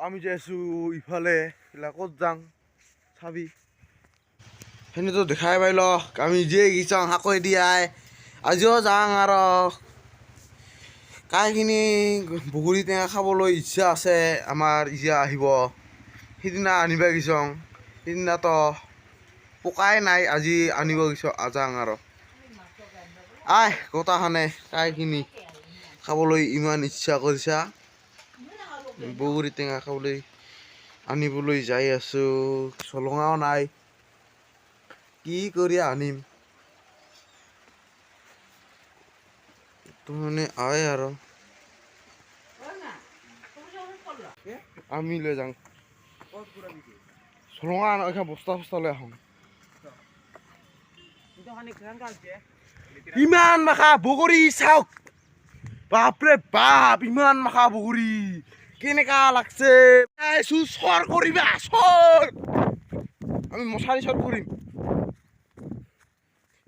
আমি যাই আছোঁ ইফালে, ক'ত যাওঁ চাবি। সেনেতো দেখাই পাই ল, আমি যে গিছাং সাকৈ দিয়াই আজিও যাওঁ আৰু কাইখিনি বগৰী টেঙা খাবলৈ ইচ্ছা আছে আমাৰ। ইজা আহিব সিদিনা আনিব গিছং, সিদিনাতো পকাই নাই, আজি আনিব গিছ যাওঁ আৰু। আহ গোটাখানে কাইখিনি খাবলৈ ইমান ইচ্ছা কৰিছা, বগৰী টেঙা খাবলৈ আনিবলৈ যাই আছোঁ। চলঙাও নাই, কি কৰি আনিম। তো মানে আয় আৰু আমি লৈ যাওঁ চলঙা, এখন বস্তা চস্তা লৈ আহোঁ। ইমান মাখা বগৰী চাওক, বাপৰে বাপ, ইমান মাখা বগৰী কেনেকা লাগছে। চৰ কৰিবা চৰ, আমি মছাৰি চৰ কৰিম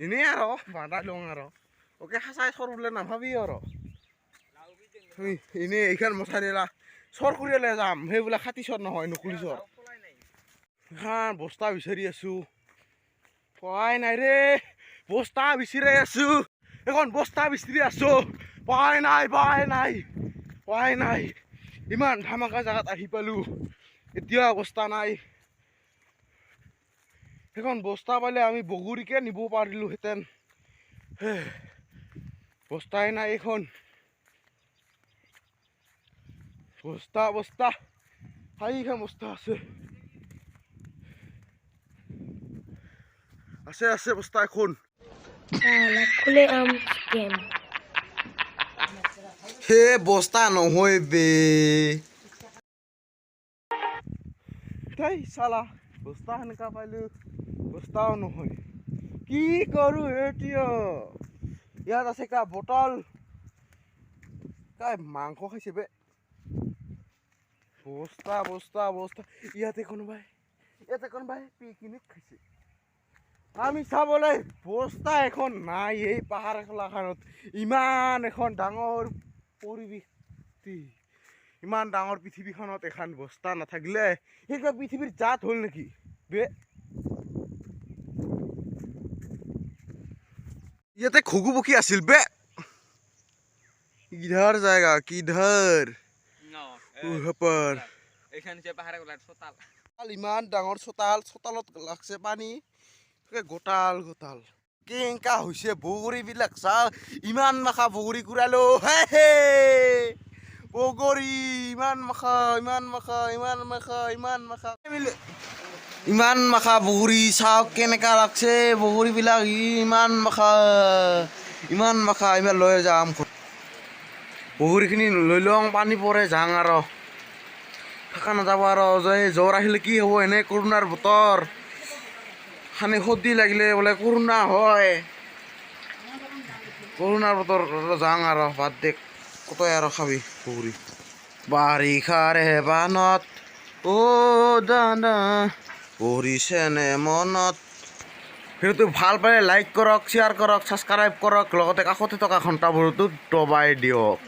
এনেই আৰু বান্ধাই লওঁ আৰু। ওকে সঁচাই চৰ বোলে নাভাবি আৰু, এনেই এইখন মছাৰি চৰ কৰিলে যাম, সেইবিলাক খাটি চৰ নহয়, নকলি চৰ। এখন বস্তা বিচাৰি আছোঁ, পোৱাই নাই ৰে। বস্তা বিচাৰি আছোঁ, এখন বস্তা বিচাৰি আছোঁ, পোৱাই নাই, পোৱাই নাই, পোৱাই নাই। ইমান ধামাকা জেগাত আহি পালোঁ, এতিয়া বস্তা নাই। সেইখন বস্তা পালে আমি বগৰীকে নিব পাৰিলোহেঁতেন, বস্তাই নাই এইখন। বস্তা বস্তা চাৰিখন বস্তা আছে, আছে আছে বস্তা এখন। হে বস্তা নহয় বে, তাই চালা বস্তা সেনেকা পাইলো, বস্তাও নহয়। কি কৰোঁ এতিয়া? ইয়াত আছে কা বটল, কাই মাংস খাইছে বে। বস্তা বস্তা বস্তা, ইয়াতে কোনোবাই, ইয়াতে কোনোবাই পিকনিক খাইছে। আমি চাবলৈ বস্তা এখন নাই এই পাহাৰ খোলাখনত। ইমান এখন ডাঙৰ পৰিৱেশ, ইমান ডাঙৰ পৃথিৱীখনত এখন বস্তা নাথাকিলে সেইটা পৃথিৱীৰ জাত হ'ল নেকি বে? ইয়াতে ঘুগু পক্ষী আছিল বে। কিধৰ জায়গা, কিধৰ ইমান ডাঙৰ চোতাল, চোতালত লাগছে পানী, গোটাল গোটাল কেনেকা হৈছে বগৰীবিলাক চাওঁ। ইমান মাখা বগৰী কুৰালো, হে হে বগৰী ইমান মাখা, ইমান মাখা, ইমান মাখা, ইমান মাখা, ইমান মাখা বগৰী চাওক কেনেকা লাগছে বগৰীবিলাক। ইমান মাখা, ইমান মাখা, ইমান লৈ যাম বগৰীখিনি লৈ লওঁ, পানী পৰে যাওঁ আৰু থাকা নাযাব আৰু। জ্বৰ আহিলে কি হ'ব, এনেই কৰোণাৰ বতৰ, খানি সৰ্দি লাগিলে বোলে কৰোণা হয়। কৰোণাৰ বতৰ যাওঁ আৰু বাদ দে, কতই আৰু খাবি বগৰী। বাৰিষাৰে বানত অ' দাদা পৰিছেনে মনত। ভিডিঅ'টো ভাল পালে লাইক কৰক, শ্বেয়াৰ কৰক, ছাবস্ক্ৰাইব কৰক, লগতে কাষতে থকা ঘণ্টাবোৰতো দবাই দিয়ক।